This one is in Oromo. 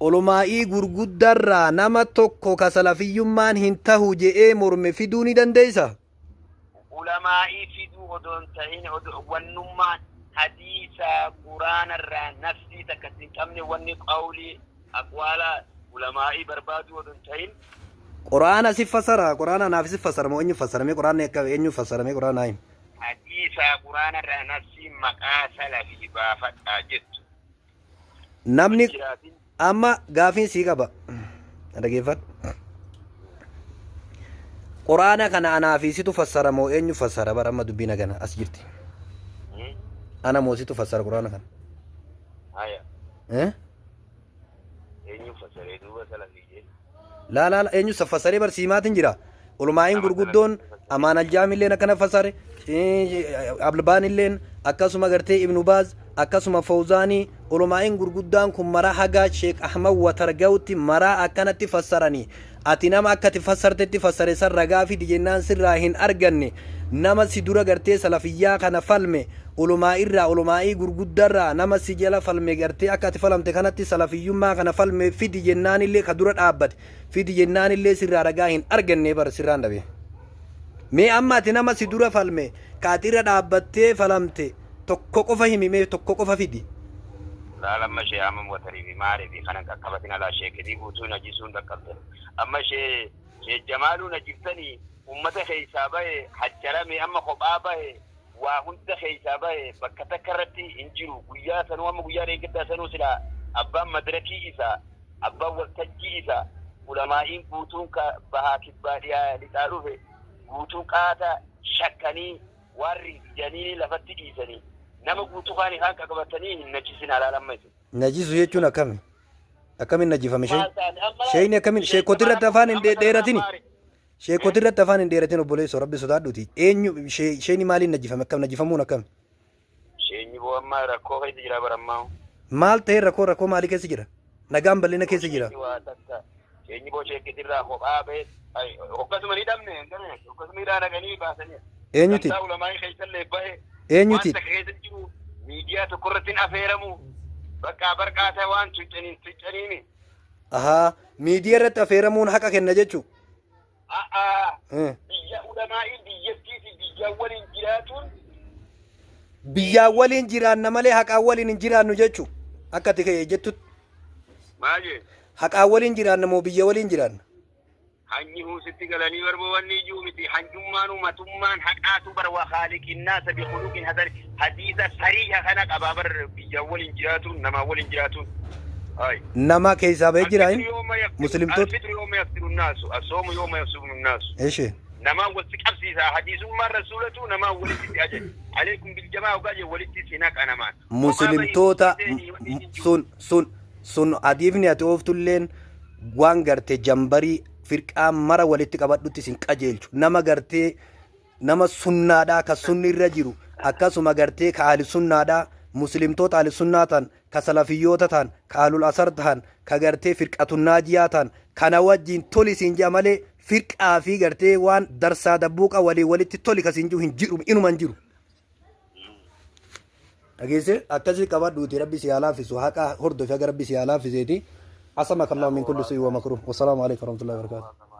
Ulumaa'ii gurguddarraa nama tokko ka salafiyyummaan hin tahu je'ee morme fiduu ni dandeeysa? Ulamaa'ii fiduu odoo hin tahin wannummaan hadiisa quraanarraa nafsii takka itti hin qabne wanni qawlii aqwaala ulamaa'ii barbaaduu odoo hin tahin. Quraana si fasara quraana naaf si fasara moo eenyu fasara mee quraanni akka eenyu fasara mee quraana naa himi. Hadiisa quraanarraa nafsii maqaa salafii baafadhaa jettu Namni hin jiraatin. Amma gaafiin sii qaba. Na dhageeffadhu. Quraana kana anaa fi situ fassara moo eenyu fassara bara amma dubbiin hagana as jirti. Ana moo situ fassara quraana kana? Haya. Eh? Eenyu fassaree duuba salafii jee? Laa laa laa eenyu fassaree bar siimaatiin jira. Ulmaa'iin Nama gurguddoon salafii fassare. Amaan Aljaamilleen akkana fassare. Albaanilleen akkasuma gartee Ibnu Baaz akkasuma Fawzaanii ulmaa'iin gurguddaan kun maraa hagaa Sheek Ahmad Watar ga'utti maraa akkanatti fassaranii. Ati nama akka ati fassartetti fassare san ragaa fidi jennaan sirraa hin arganne. Nama si dura gartee salafiyyaa kana falme Ulumaa'irraa, ulumaa'ii gurguddarraa nama si jala falme gartee akka ati falamte kanatti salafiyyummaa kana falme fidi jennaanillee ka dura dhaabbate fidi jennaanillee sirraa ragaa hin argannee bar sirraan dhabe. Mee amma ati nama si dura falme ka ati irra dhaabbattee falamte tokko qofa himi mee tokko qofa fidi. Laal amma ishee amma watarii fi maarii fi kanan qaqqabatin alaa sheekitii guutuu najisuun dhaqqabdan. Amma ishee shee jamaaluu najiftanii ummata keessaa bahe haccarame amma kophaa bahe waa hunda keessaa bahe bakka takka irratti hin jiru. Guyyaa sanuu amma guyyaa dheengaddaa sanuu silaa abbaan madrakii isaa, abbaan waltajjii isaa, ulamaa'iin guutuun ka bahaa kibbaa dhiyaa lixaa dhufe guutuun qaata shakkanii waan rijanii lafatti dhiisanii nama guutuu kaan isaan qaqabatanii hin najisin halaal amma isin. Najisu jechuun akkami? Akkamiin najifame shee? Maal taate amma Sheeyni akkamiin sheek sheekoti Jamaal irratti afaan hin amma Salmaan dheeratini? Maari. Sheekoti irratti afaan hin dheeratin obboleessoo rabbi sodaadhuuti. Eenyu sheeni maaliin najjifame akkam najjifamuun akkam? Sheenyi boo amma rakkoo keessa jira bara ammaa. Maal ta'ee rakkoo rakkoo maalii keessa jira? Nagaan bal'ina keessa jira. Sheenyi waa takka. Sheenyi boo sheekitirraa kophaa ba'e. Hokkasuma ni dhabne hokkasuma hidhaa dhaqanii baasanii. Eenyuti? Gamtaa ulamaa'ii keessallee bahe. Eenyuti? Waan takka keessa jiru miidiyaa tokko irratti hin afeeramu. Bakka barqaataa waan tuccaniin tuccaniini. Ahaa miidiyaa irratti afeeramuun haqa kenna jechuu. A'aa Eh. biyya ulamaa'ii biyyattii fi biyyaan waliin jiraatuun Biyyaan waliin jiraanna malee haqaan waliin hin jiraannu jechuu. Akka ati jettutti maal jee haqaan waliin jiraanna moo biyya waliin jiraanna? Hanyi huusitti galanii barboo wanni ijuu miti hanjummaan umatummaan haqaatu bar wa khaaliqinnaasa bi khuluqin hasan hadiisa sariiha kana qabaa bar biyyaan waliin jiraatuun namaa waliin jiraatuun. Ay. Nama keessaa bahee jira Alfitru yooma yaftiru muslimtoota. alfitru yooma yaftiru naasu asoomu yooma yasuumu naasu. Eshi. Namaan wal si qabsiisa hadiisummaan rasuulatu namaan walitti si ajaja. Aleekum biljamaa ogaa jee walitti si naqa namaan. Kophaa bahii Muslimtoota seenii wanni hin jiru. sun sun sun hadiifni ati ooftulleen waan garte jambarii firqaa mara walitti qabadhutti isin qajeelchu nama gartee nama sunnaadhaa ka sunni irra jiru akkasuma gartee ka ahli sunnaadhaa muslimtoota ahli sunnaa ta'an ka salafiyyoota ta'an ka ahlul asar ta'an ka gartee firqatun naajiyaa ta'an kana wajjiin toli siin jedha malee firqaa fi gartee waan darsaa dabbuuqa walii walitti toli ka siin jiru hin jiru inuma hin jiru. Dhageesse akkasii qabadhuuti rabbi si haa laaffisu haqa hordofi haga rabbi si haa laaffiseeti. Asamaka Allahu min kulli su'i wa makruh. Wassalaamu alaikum warahmatullahi wabarakatuh.